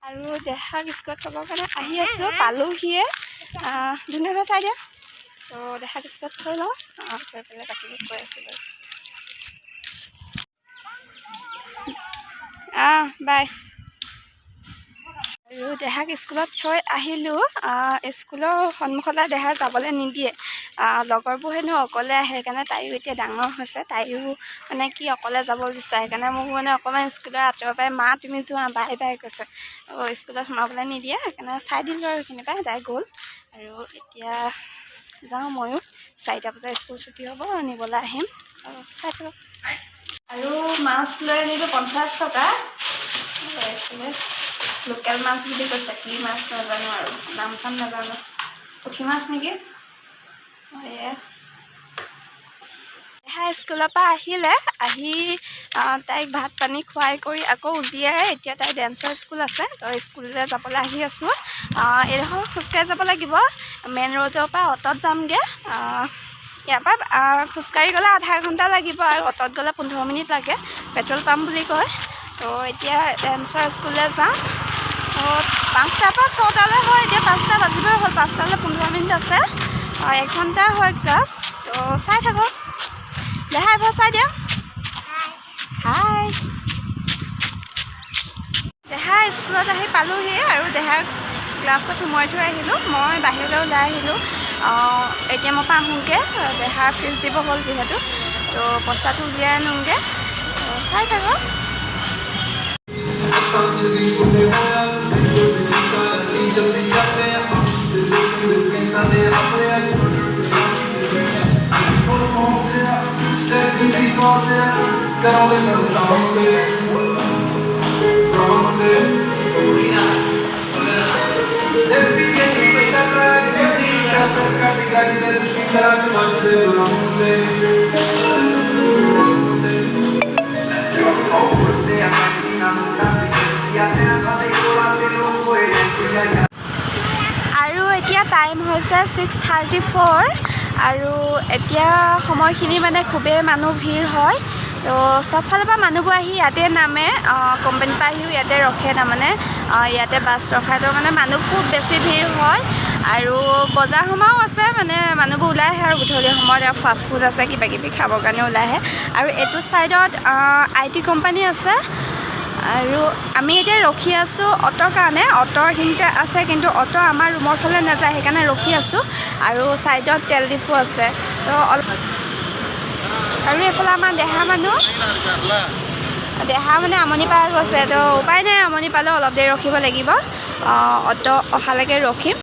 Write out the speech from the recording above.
আৰু দেহাক স্কুলত থ'বৰ কাৰণে আহি আছোঁ, পালোহিয়ে। ধুনীয়াকৈ চাই দিয়া। তো দেহাক স্কুলত থৈ লওঁ, থৈ পেলাই বাকীবোৰ কৈ আছোঁ বাৰু। বাই। আৰু দেহাক স্কুলত থৈ আহিলোঁ। স্কুলৰ সন্মুখলৈ দেহা যাবলৈ নিদিয়ে। লগৰবোৰ হেনো অকলে আহে, সেইকাৰণে তাইও এতিয়া ডাঙৰ হৈছে, তাইও মানে কি অকলে যাব বিচাৰে। সেইকাৰণে মোক মানে অকণমান স্কুলৰ আঁতৰৰ পৰাই "মা, তুমি যোৱা, বাই বাই" কৈছে। স্কুলত সোমাবলৈ নিদিয়ে, সেইকাৰণে চাই দিলোঁ আৰু সেইখিনি পৰাই তাই গ'ল। আৰু এতিয়া যাওঁ ময়ো। 4টা বজাত স্কুল ছুটি হ'ব, নিবলৈ আহিম। চাই থাকক। আৰু মাছ লৈ আনিলোঁ 50 টকা। এইফালে লোকেল মাছ বুলি কৈছে, কি মাছ নাজানো আৰু, নাম চাম নাজানো, পুঠি মাছ নেকি। এয়া দেহা স্কুলৰ পৰা আহিলে। আহি তাইক ভাত পানী খুৱাই কৰি আকৌ উলিয়াই এতিয়া তাই ডেন্সৰ স্কুল আছে, তো স্কুললৈ যাবলৈ আহি আছোঁ। এইডোখৰ খোজকাঢ়ি যাব লাগিব। মেইন ৰোডৰ পৰা অ'টত যামগৈ। ইয়াৰ পৰা খোজকাঢ়ি গ'লে আধা ঘণ্টা লাগিব আৰু অ'টত গ'লে 15 মিনিট লাগে। পেট্ৰল পাম্প বুলি কয়। তো এতিয়া ডেন্সৰ স্কুললৈ যাওঁ। তো 5টাৰ পৰা 6টালৈ হয়। এতিয়া 5টা বাজিবই হ'ল, 5টালৈ 15 মিনিট আছে। এঘণ্টা হয় ক্লাছ। তো চাই থাকক। দেহা, এবাৰ চাই দিয়া। হাই। দেহা স্কুলত আহি পালোহি আৰু দেহাক ক্লাছত সোমোৱাই থৈ আহিলোঁ। মই বাহিৰলৈ ওলাই আহিলোঁ, এ.টি.এমৰ পৰা আহোঁগৈ। দেহাৰ ফিজ দিব হ'ল যিহেতু, তো পইচাটো উলিয়াই আনোগৈ। চাই থাকক। ਦੀ ਉੱਤੇ ਹੋਇਆ ਕੁਝ ਕੀਤਾ ਨੀ ਜੱਸੀ ਜਾਂਦੇ ਆ ਤੇ ਸਾਡੇ ਆਪਣੇ ਫੁੱਲ ਪਹੁੰਚਿਆ, ਸਟੈਪ ਦੀ ਸੌਸ ਕਰਾਉਂਦੇ ਮੈਨੂੰ ਸਾਹਮਣੇ ਸਾਹਮਣੇ। ਦੇਸੀ ਜੱਟੀ ਟਰੈਕ ਜੱਟੀ ਕਸਰ ਕੱਟ ਗੱਜਦੇ, ਸਪੀਕਰਾਂ ਚ ਵੱਜਦੇ ਬਰੋਲੇ ਬਰੋਲੇ। ਉਹ ਤੇ ਆ ਨਾ ਨੂੰ ਸਾਡੇ ਕੋਲਾਂ ਤੇ ਲੋਕ ਹੋਏ ਆ। আৰু এতিয়া টাইম হৈছে 6:34। আৰু এতিয়া সময়খিনি মানে খুবেই মানুহ ভিৰ হয়। তো চবফালৰ পৰা মানুহবোৰ আহি ইয়াতে নামে, কোম্পানীৰ পৰা আহিও ইয়াতে ৰখে, তাৰমানে ইয়াতে বাছ ৰখাই। তো মানে মানুহ খুব বেছি ভিৰ হয়। আৰু বজাৰ সমাৰো আছে, মানে মানুহবোৰ ওলাই আহে আৰু গধূলি সময়ত আৰু ফাষ্ট ফুড আছে, কিবা কিবি খাবৰ কাৰণে ওলাই আহে। আৰু এইটো ছাইডত IT company আছে। আৰু আমি এতিয়া ৰখি আছোঁ অ'টোৰ কাৰণে। অ'টো এইখিনিতে আছে, কিন্তু অ'টো আমাৰ ৰুমৰ ফালে নাযায়, সেইকাৰণে ৰখি আছোঁ। আৰু ছাইডত তেল ডিপু আছে। তো অলপ আৰু এইফালে আমাৰ দেহা মানুহ, দেহা মানে আমনি পাই গৈছে। তো উপায় নাই, আমনি পালেও অলপ দেৰি ৰখিব লাগিব। অ'টো অহালৈকে ৰখিম।